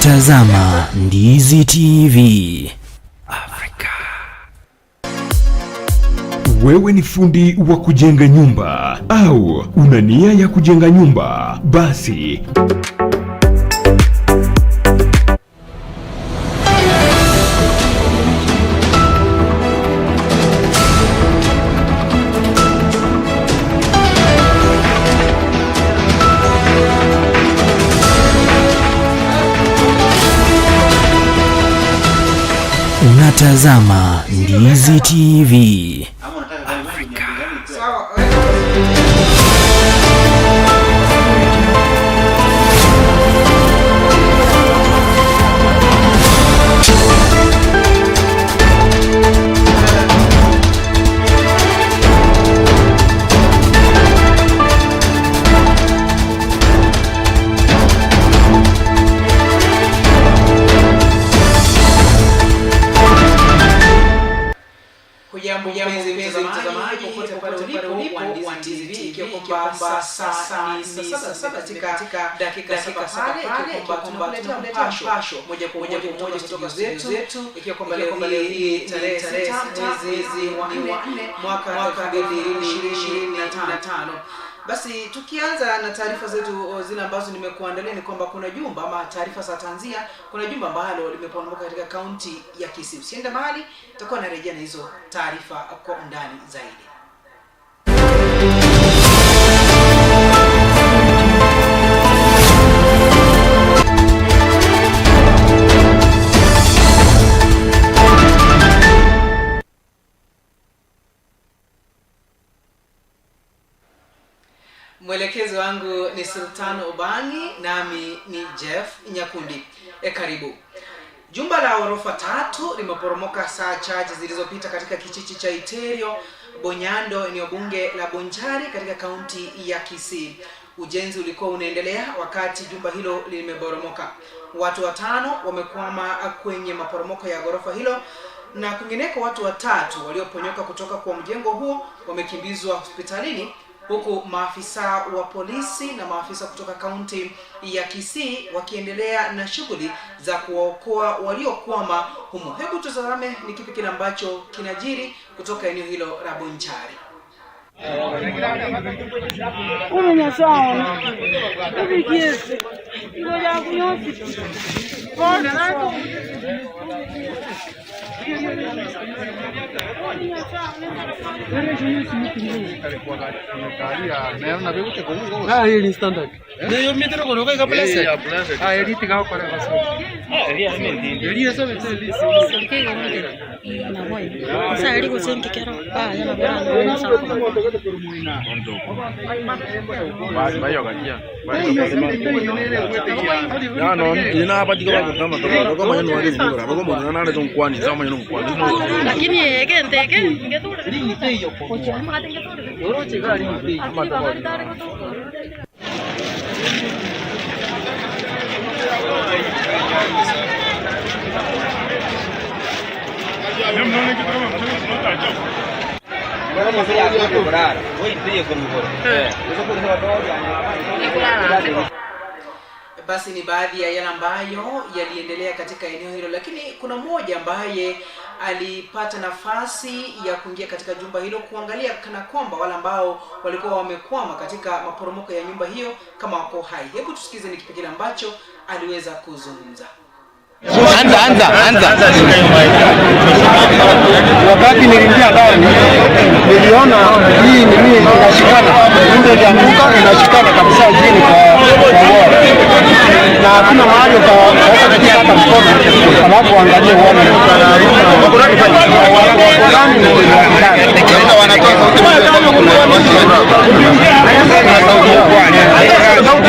Unatazama Ndizi TV Afrika. Wewe ni fundi wa kujenga nyumba au una nia ya kujenga nyumba? Basi Unatazama Ndizi TV Afrika. Hujambo mpenzi mtazamaji, popote pale ulipo wa Ndizi TV, ikiwa kwamba sasa ni saa saba katika dakika saba pale, ikiwa kwamba tunakuletea mpasho moja kwa moja kutoka studio zetu, ikiwa kwamba leo hii tarehe 6 mwezi wa 4 mwaka 2025. Basi tukianza na taarifa zetu zile ambazo nimekuandalia ni kwamba kuna jumba ama taarifa za tanzia, kuna jumba ambalo limeporomoka katika kaunti ya Kisii. Usiende mahali, tutakuwa narejea na hizo taarifa kwa undani zaidi. Mwelekezi wangu ni Sultan Ubangi, nami ni Jeff Nyakundi. Karibu. Jumba la ghorofa 3 limeporomoka saa chache zilizopita katika kijiji cha Iterio Bonyando, eneo bunge la Bonchari katika kaunti ya Kisii. Ujenzi ulikuwa unaendelea wakati jumba hilo limeporomoka. Watu 5 wamekwama kwenye maporomoko ya ghorofa hilo, na kwingineko watu 3 walioponyoka kutoka kwa mjengo huo wamekimbizwa hospitalini, huku maafisa wa polisi na maafisa kutoka kaunti ya Kisii wakiendelea na shughuli za kuwaokoa waliokwama humo. Hebu tazame ni kipi kile ambacho kinajiri kutoka eneo hilo la Bonchari. Basi ni baadhi ya yale ambayo yaliendelea katika eneo hilo, lakini kuna mmoja ambaye alipata nafasi ya kuingia katika jumba hilo kuangalia kana kwamba wale ambao walikuwa wamekwama katika maporomoko ya nyumba hiyo kama wako hai. Hebu tusikize ni kipi kile ambacho aliweza kuzungumza. Anza. Wakati niliingia ndani niliona hii nini inashikana, nyumba ilianguka inashikana kabisa chini kwa wall, na hakuna mahali utaweza kushika mkono alafu angalie uone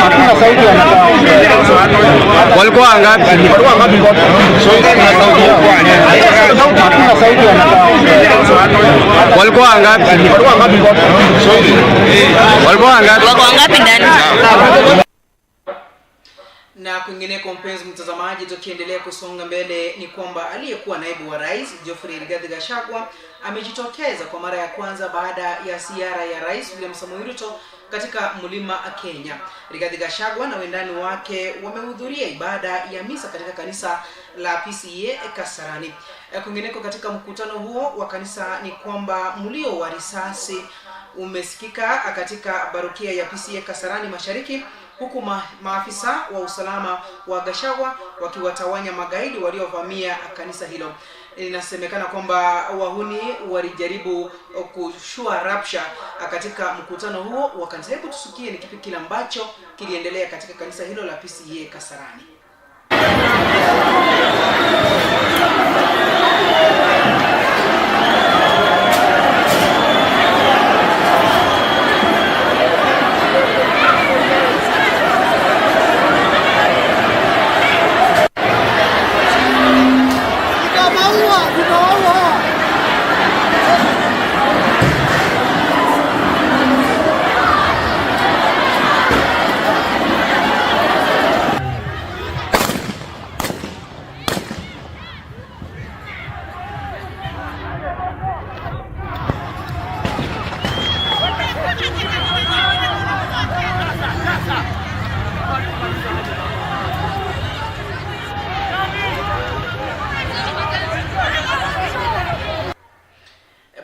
hakuna sauti wanatoa. Walikuwa wangapi? Hakuna sauti wanatoa. Walikuwa wangapi? Walikuwa wangapi? Wako wangapi ndani? Na kwingineko, mpenzi mtazamaji, tukiendelea kusonga mbele ni kwamba aliyekuwa naibu wa rais Geoffrey Rigathi Gachagua amejitokeza kwa mara ya kwanza baada ya ziara ya Rais William Samoei Ruto katika mlima Kenya. Rigathi Gachagua na wendani wake wamehudhuria ibada ya misa katika kanisa la PCEA Kasarani. Kwingineko katika mkutano huo wa kanisa ni kwamba mlio wa risasi umesikika katika barokia ya PCEA Kasarani Mashariki, huku maafisa wa usalama wa Gachagua wakiwatawanya magaidi waliovamia kanisa hilo. Inasemekana kwamba wahuni walijaribu kushua rapsha katika mkutano huo wa kanisa. Hebu tusikie ni kipi kile ambacho kiliendelea katika kanisa hilo la PCEA Kasarani.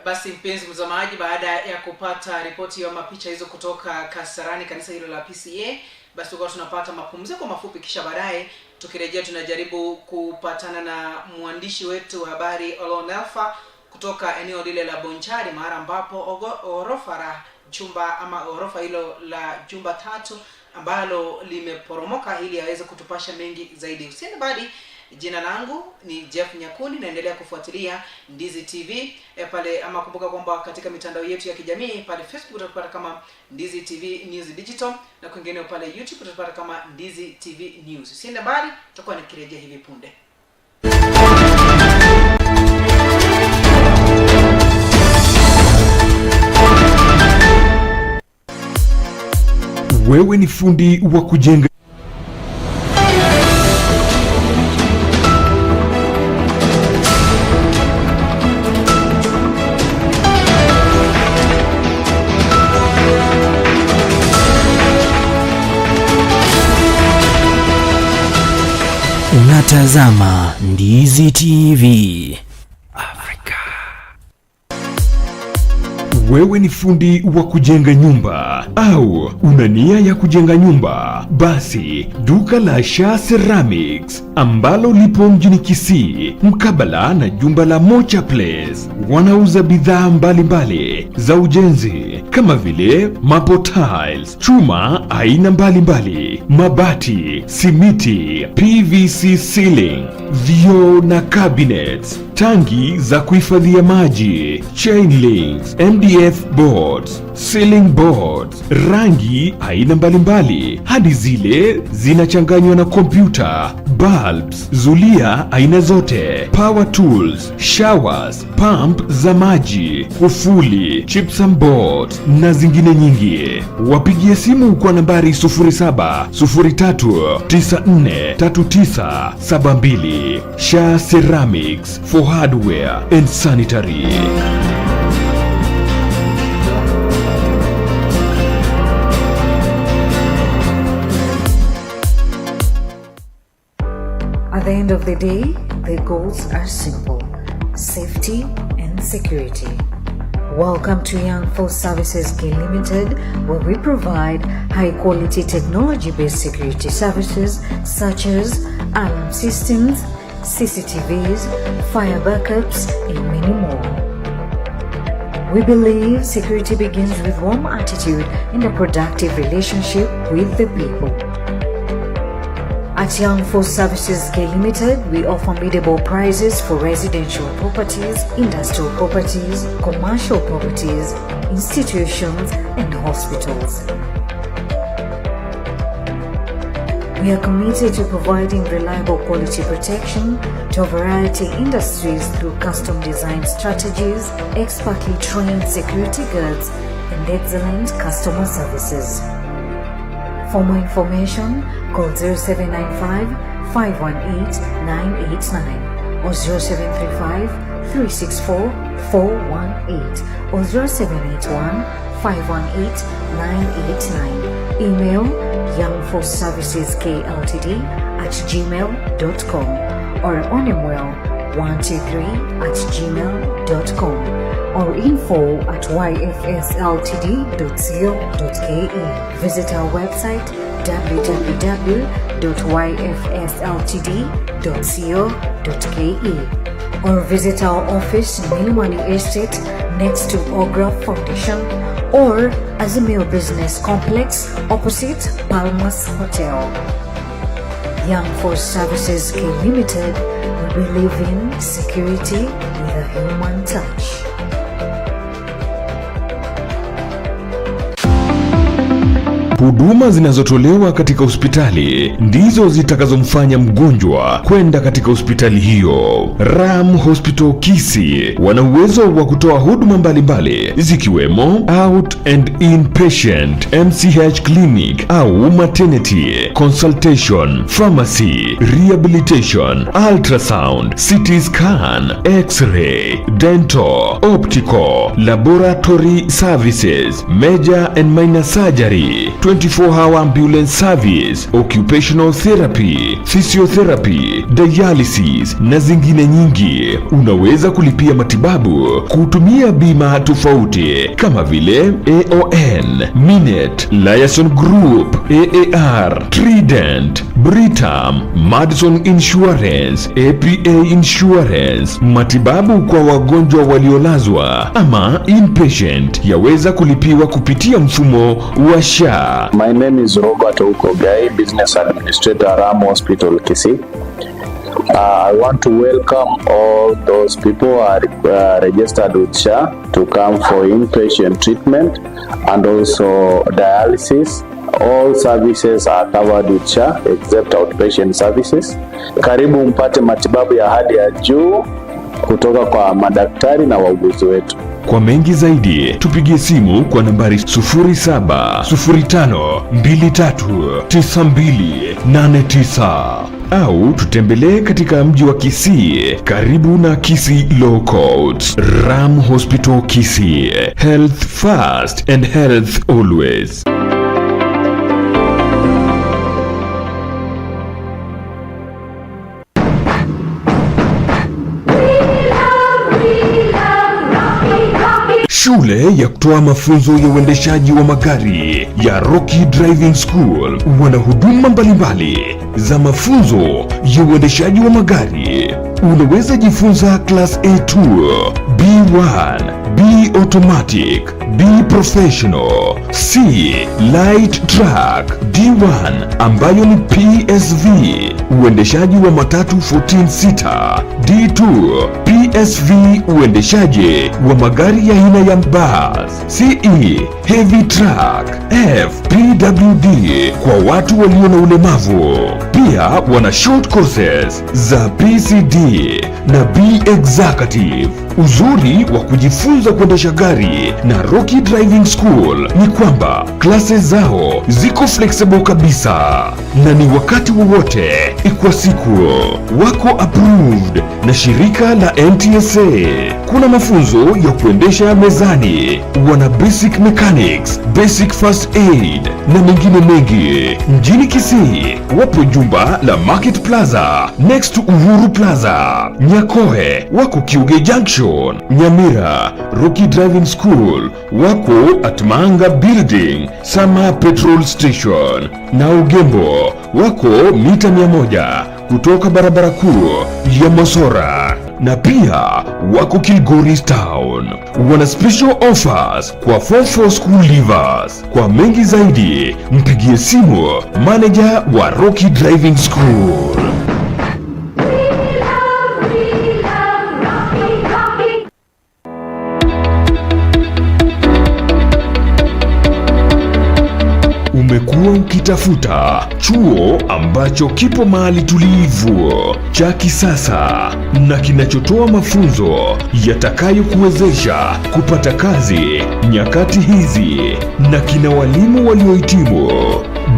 Basi mpenzi mtazamaji, baada ya kupata ripoti ya mapicha hizo kutoka Kasarani, kanisa hilo la PCEA, basi tulikuwa tunapata mapumziko mafupi, kisha baadaye tukirejea tunajaribu kupatana na mwandishi wetu wa habari Oloo Nelfa kutoka eneo lile la Bonchari, mahali ambapo ghorofa la chumba ama ghorofa hilo la jumba tatu ambalo limeporomoka, ili aweze kutupasha mengi zaidi. Usiende mbali. Jina langu ni Jeff Nyakundi, naendelea kufuatilia Ndizi TV pale, ama kumbuka kwamba katika mitandao yetu ya kijamii pale Facebook utatupata kama Ndizi TV News Digital na kwingineo pale YouTube utatupata kama Ndizi TV News. Usiende mbali, tutakuwa nikirejea hivi punde. Wewe ni fundi wa kujenga. Unatazama Ndizi TV. Afrika. Wewe ni fundi wa kujenga nyumba au una nia ya kujenga nyumba? Basi duka la Sha Ceramics ambalo lipo mjini Kisii mkabala na jumba la Mocha Place wanauza bidhaa mbalimbali za ujenzi kama vile marble tiles, chuma aina mbalimbali, mabati, simiti, PVC ceiling, vioo na cabinets, tangi za kuhifadhia maji, chain links, MDF boards, ceiling boards, rangi aina mbalimbali hadi zile zinachanganywa na kompyuta, bulbs, zulia aina zote, power tools, showers, pump za maji, kufuli, gypsum boards na zingine nyingi. Wapigie simu kwa nambari 0703943972. Sha Ceramics for hardware and sanitary. At the end of the day, the goals are simple: safety and security. Welcome to Young Force Services K Limited, where we provide high quality technology based security services such as alarm systems, CCTVs, fire backups, and many more. We believe security begins with warm attitude and a productive relationship with the people. At Young Force Services K Limited, we offer biddable prices for residential properties, industrial properties, commercial properties, institutions, and hospitals. We are committed to providing reliable quality protection to a variety of industries through custom design strategies, expertly trained security guards, and excellent customer services. For more information, Call 0795 518 989 or 0735 364 418 or 0781 518 989. Email youngforceservices.kltd@gmail.com or onemwell123@gmail.com or info@yfsltd.co.ke. Visit our website www.yfsltd.co.ke or visit our office in Milimani Estate next to Ogra Foundation or Azimio Business Complex opposite Palmas Hotel. Young Force Services K Limited, we believe in security with a human touch. Huduma zinazotolewa katika hospitali ndizo zitakazomfanya mgonjwa kwenda katika hospitali hiyo. Ram Hospital Kisii wana uwezo wa kutoa huduma mbalimbali zikiwemo out and inpatient, MCH clinic au maternity, consultation, pharmacy, rehabilitation, ultrasound, CT scan, x-ray, dental, optical, laboratory services, major and minor surgery, 24-hour ambulance service, occupational therapy, physiotherapy, dialysis na zingine nyingi. Unaweza kulipia matibabu kutumia bima tofauti kama vile AON, Minet, Liaison Group, AAR, Trident, Britam, Madison Insurance, APA Insurance. Matibabu kwa wagonjwa waliolazwa ama inpatient yaweza kulipiwa kupitia mfumo wa SHA. My name is Robert Okogai, Business Administrator, Ram Hospital, Kisii. I want to welcome all those people who are registered with SHA to come for inpatient treatment and also dialysis. All services are covered with SHA except outpatient services. Karibu mpate matibabu ya hali ya juu kutoka kwa madaktari na wauguzi wetu. Kwa mengi zaidi tupigie simu kwa nambari 0705239289 au tutembelee katika mji wa Kisii karibu na Kisii Law Courts. Ram Hospital Kisii, Health first and health always. Shule ya kutoa mafunzo ya uendeshaji wa magari ya Rocky Driving School wana huduma mbalimbali za mafunzo ya uendeshaji wa magari. Unaweza jifunza Class A2, B1, B Automatic, B Professional, C Light Truck, D1 ambayo ni PSV, uendeshaji wa matatu 14 seater, D2 PSV, uendeshaji wa magari ya aina ya bus, CE Heavy Truck, F PWD kwa watu walio na ulemavu. Pia wana short courses za PCD na B Executive. Uzuri wa kujifunza kuendesha gari na Rocky Driving School ni kwamba classes zao ziko flexible kabisa na ni wakati wowote kwa siku. Wako approved na shirika la NTSA. Kuna mafunzo ya kuendesha mezani, wana basic mechanics, basic first aid na mengine mengi. Mjini Kisii wapo jumba la Market Plaza next to Uhuru Plaza. Nyakoe wako Kiuge Junction. Nyamira Rocky Driving School wako at Manga Building, Sama Petrol Station, na Ugembo wako mita 100 kutoka barabara kuu ya Mosora, na pia wako Kilgoris Town. Wana special offers kwa 44 school leavers. Kwa mengi zaidi mpigie simu manager wa Rocky Driving School. We love Rocky, Rocky. Umekuwa ukitafuta chuo ambacho kipo mahali tulivu, cha kisasa na kinachotoa mafunzo yatakayokuwezesha kupata kazi nyakati hizi na kina walimu waliohitimu.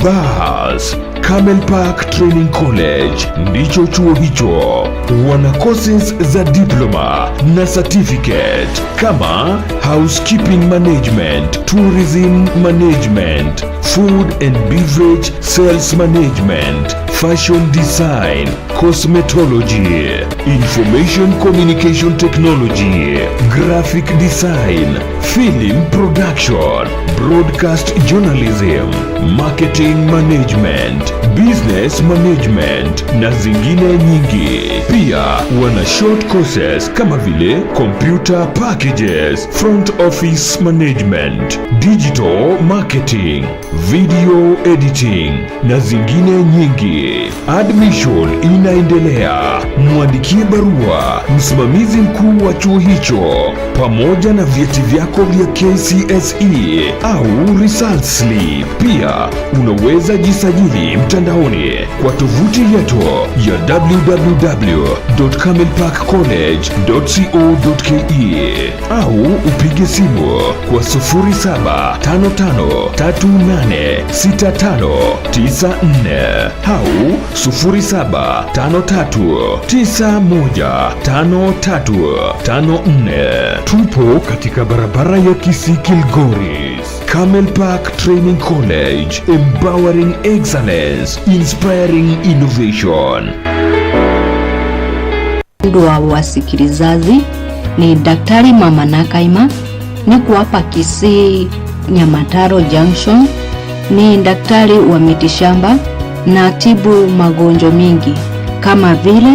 Bas, karibu. Camel Park Training College ndicho chuo hicho. Wana courses za diploma na certificate kama housekeeping management, tourism management, food and beverage sales management, fashion design, cosmetology, information communication technology, graphic design, film production, broadcast journalism, marketing management, business management na zingine nyingi. Pia wana short courses kama vile computer packages, front office management, digital marketing, video editing na zingine nyingi. Admission inaendelea. Mwandikie barua msimamizi mkuu wa chuo hicho pamoja na vyeti vyako vya KCSE au result slip. Pia unaweza jisajili mtandaoni kwa tovuti yetu ya www.camelparkcollege.co.ke au upige simu kwa 0755386594 au 0753915354. Tupo katika barabara ya Kisii Kilgoris. Camel Park Training College, empowering excellence, inspiring innovation. Wa wasikilizaji, ni Daktari Mama Nakaima, niko hapa Kisii Nyamataro Junction. Ni daktari wa mitishamba na tibu magonjwa mingi kama vile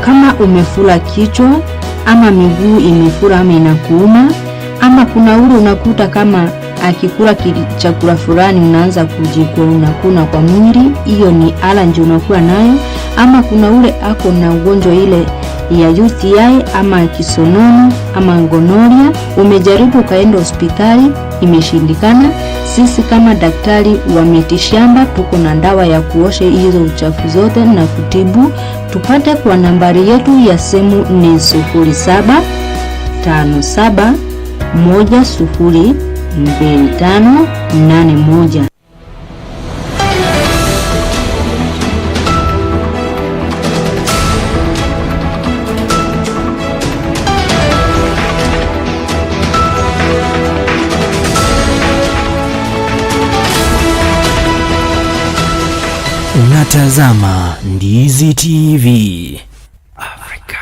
kama umefura kichwa ama miguu imefura ama inakuuma, ama kuna ule unakuta kama akikula chakula fulani unaanza kujikuna kuna kwa mwili, hiyo ni allergy unakuwa nayo, ama kuna ule ako na ugonjwa ile ya UTI ama kisonono ama gonorrhea, umejaribu ukaenda hospitali imeshindikana. Sisi kama daktari wa mitishamba tuko na dawa ya kuosha hizo uchafu zote na kutibu. Tupate kwa nambari yetu ya simu ni 0757102581. Unatazama Ndizi TV Afrika.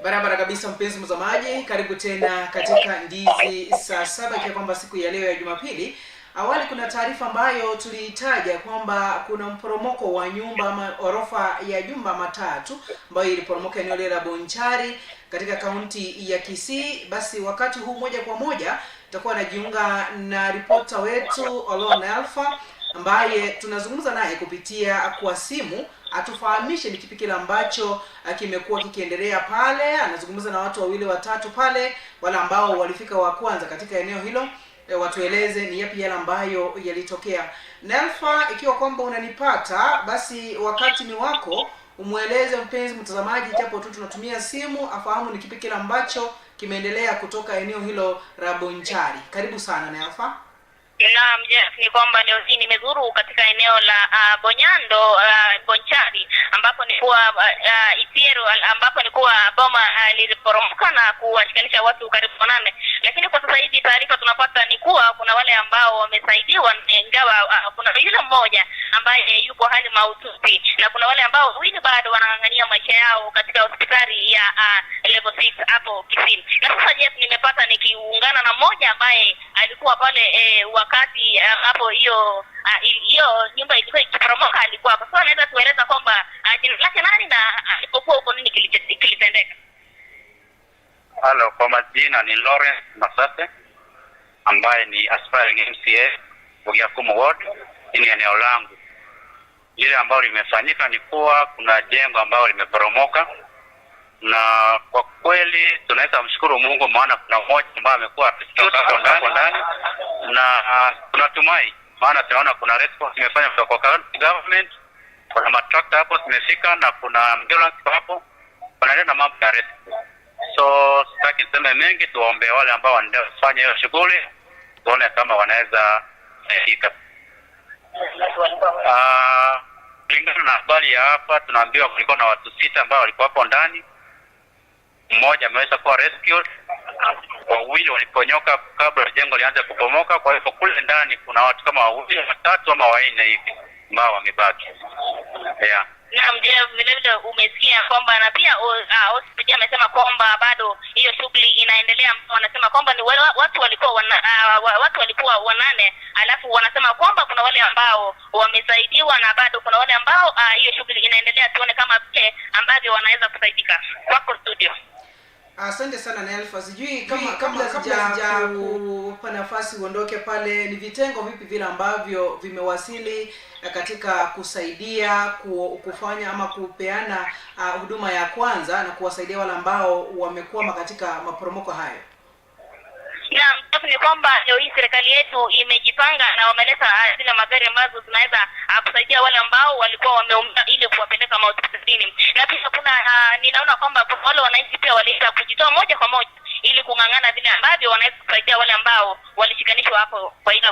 Barabara kabisa, mpenzi mtazamaji, karibu tena katika Ndizi saa saba, ikiwa kwamba siku ya leo ya Jumapili. Awali kuna taarifa ambayo tuliitaja kwamba kuna mporomoko wa nyumba ama orofa ya jumba matatu ambayo iliporomoka eneo lile la Bonchari katika kaunti ya Kisii. Basi wakati huu moja kwa moja tutakuwa najiunga na ripota wetu Olon Alpha ambaye tunazungumza naye kupitia kwa simu atufahamishe ni kipi kile ambacho kimekuwa kikiendelea pale. Anazungumza na watu wawili watatu pale, wale ambao walifika wa kwanza katika eneo hilo, watueleze ni yapi yale ambayo yalitokea. Nelfa, ikiwa kwamba unanipata, basi wakati ni wako, umweleze mpenzi mtazamaji, japo tu tunatumia simu, afahamu ni kipi kile ambacho kimeendelea kutoka eneo hilo la Bonchari. Karibu sana Nelfa. Naam, Jeff, ni kwamba leo hii nimezuru katika eneo la Bonyando, Bonchari, ambapo ni kuwa Isiero, ambapo ni kuwa boma liliporomoka na kuwashikanisha watu karibu 8. Lakini kwa sasa hivi taarifa tunapata ni kuwa kuna wale ambao wamesaidiwa, ingawa kuna yule mmoja ambaye yuko hali mahututi na kuna wale ambao wawili bado wanang'ang'ania maisha yao katika hospitali ya level 6 hapo Kisii. Na sasa Jeff, nimepata nikiungana na mmoja ambaye alikuwa pale wakati hapo hiyo hiyo nyumba ilikuwa ikiporomoka, alikuwa hapo. So anaweza tueleza kwamba jina lake nani na alipokuwa huko nini kilitendeka? Halo, kwa majina ni Lawrence Masase ambaye ni aspiring MCA Bogiakumu Ward. Hii ni eneo langu. Lile ambalo limefanyika ni kuwa kuna jengo ambalo limeporomoka, na kwa kweli tunaweza mshukuru Mungu, maana kuna mmoja ambaye amekuwa akitoka hapo ndani, na tunatumai, maana tunaona kuna response imefanya kutoka kwa county government Kuna matrakta hapo zimefika na kuna ambulance hapo, wanaendelea na mambo ya rescue. So sitaki niseme mengi, tuwaombe wale ambao wanaendelea kufanya hiyo shughuli, tuone kama wanaweza saidika. Kulingana na habari ya hapa, tunaambiwa kulikuwa na watu sita ambao walikuwa hapo ndani. Mmoja ameweza kuwa rescued, wawili waliponyoka kabla jengo lianze kubomoka. Kwa hivyo kule ndani kuna watu kama wawili, watatu ama wanne hivi ambao wamebaki, yeah. Naam, je, vile vile umesikia kwamba na pia OCPD amesema kwamba bado hiyo shughuli inaendelea, ambao wanasema kwamba ni wale watu walikuwa wanane, alafu wanasema kwamba kuna wale ambao wamesaidiwa na bado kuna wale ambao hiyo shughuli inaendelea. Tuone kama vile ambavyo wanaweza kusaidika. Kwako studio. Asante sana Nelfa. Sijui kama kabla sija kupa nafasi uondoke pale, ni vitengo vipi vile ambavyo vimewasili katika kusaidia kufanya ama kupeana huduma ya kwanza na kuwasaidia wale ambao wamekwama katika maporomoko hayo? Naam, Jeff, ni kwamba leo hii serikali yetu imejipanga na wameleta zile magari ambazo zinaweza kusaidia wale ambao walikuwa wameumia ili kuwapeleka mahospitalini. Na pia kuna ninaona kwamba kuna wale wananchi pia waliweza kujitoa moja kwa moja ili kung'ang'ana vile ambavyo wanaweza kusaidia wale ambao walishikanishwa hapo kwa ile.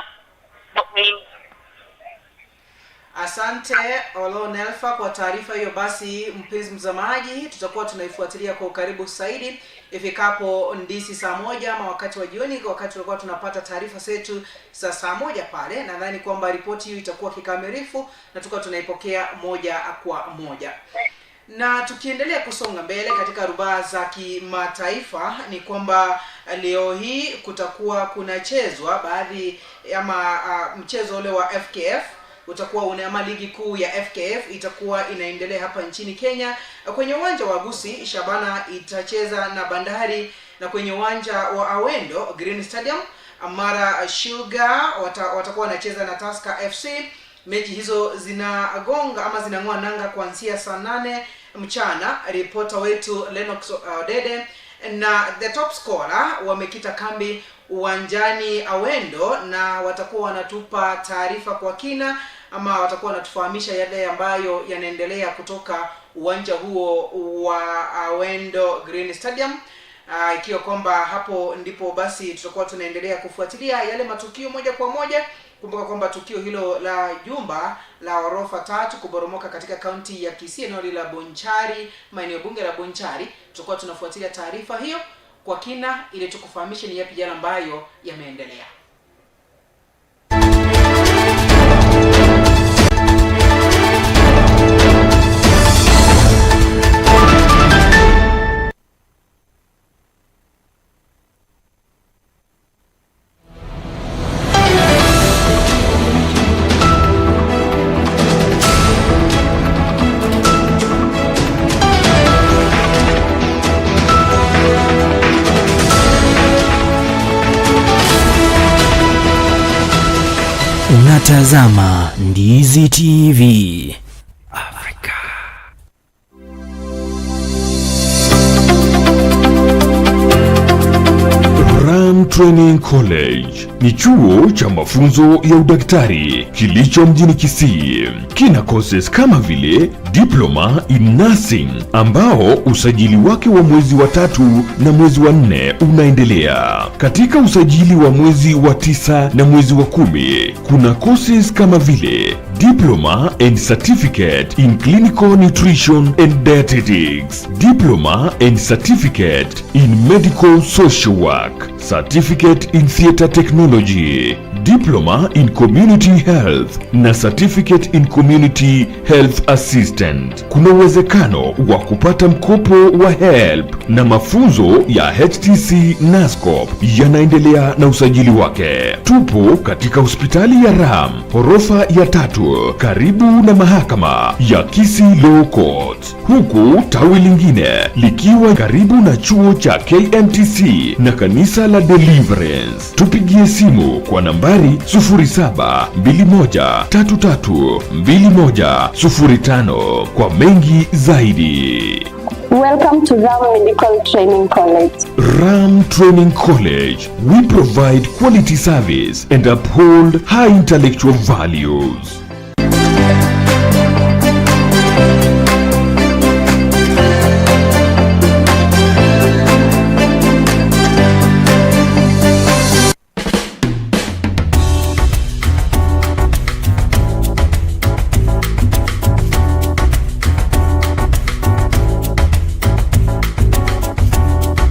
Asante Olo Nelfa kwa taarifa hiyo. Basi mpenzi mtazamaji, tutakuwa tunaifuatilia kwa ukaribu zaidi ifikapo ndisi saa 1 ama wakati wa jioni, wakati tutakuwa tunapata taarifa zetu za saa 1 pale. Nadhani kwamba ripoti hiyo itakuwa kikamilifu na tutakuwa tunaipokea moja kwa moja. Na tukiendelea kusonga mbele katika rubaa za kimataifa ni kwamba leo hii kutakuwa kunachezwa baadhi ama mchezo ule wa FKF utakuwa una ama ligi kuu ya FKF itakuwa inaendelea hapa nchini Kenya. Kwenye uwanja wa Gusii, Shabana itacheza na Bandari, na kwenye uwanja wa Awendo Green Stadium, Mara Sugar watakuwa wanacheza na Tusker FC. Mechi hizo zinagonga ama zinang'oa nanga kuanzia saa 8 mchana. Ripota wetu Lennox Odede na the top scorer wamekita kambi uwanjani Awendo na watakuwa wanatupa taarifa kwa kina ama watakuwa wanatufahamisha yale ambayo yanaendelea kutoka uwanja huo wa Awendo Green Stadium. Ikiwa kwamba hapo ndipo basi tutakuwa tunaendelea kufuatilia yale matukio moja kwa moja. Kumbuka kwamba tukio hilo la jumba la ghorofa 3 kuboromoka katika kaunti ya Kisii, eneo la Bonchari, maeneo bunge la Bonchari, tutakuwa tunafuatilia taarifa hiyo kwa kina ili tukufahamishe ni yapi yale ambayo yameendelea. Unatazama Ndizi TV Afrika. Ram Training College ni chuo cha mafunzo ya udaktari kilicho mjini Kisii. Kina courses kama vile Diploma in Nursing ambao usajili wake wa mwezi wa 3 na mwezi wa 4 unaendelea. Katika usajili wa mwezi wa 9 na mwezi wa 10 kuna courses kama vile Diploma and Certificate in Clinical Nutrition and Dietetics, Diploma and Certificate in Medical Social Work, Certificate in Theater Technology, Diploma in Community Health na Certificate in Community Health Assistant. Kuna uwezekano wa kupata mkopo wa HELB na mafunzo ya HTC NASCOP yanaendelea na usajili wake. Tupo katika hospitali ya Ram, ghorofa ya 3, karibu na mahakama ya Kisii Law Court, huku tawi lingine likiwa karibu na chuo cha KMTC na kanisa la Deliverance. Tupigie simu kwa nambari 0721332105 kwa mengi zaidi. Welcome to Ram Medical Training College. Ram Training College, we provide quality service and uphold high intellectual values.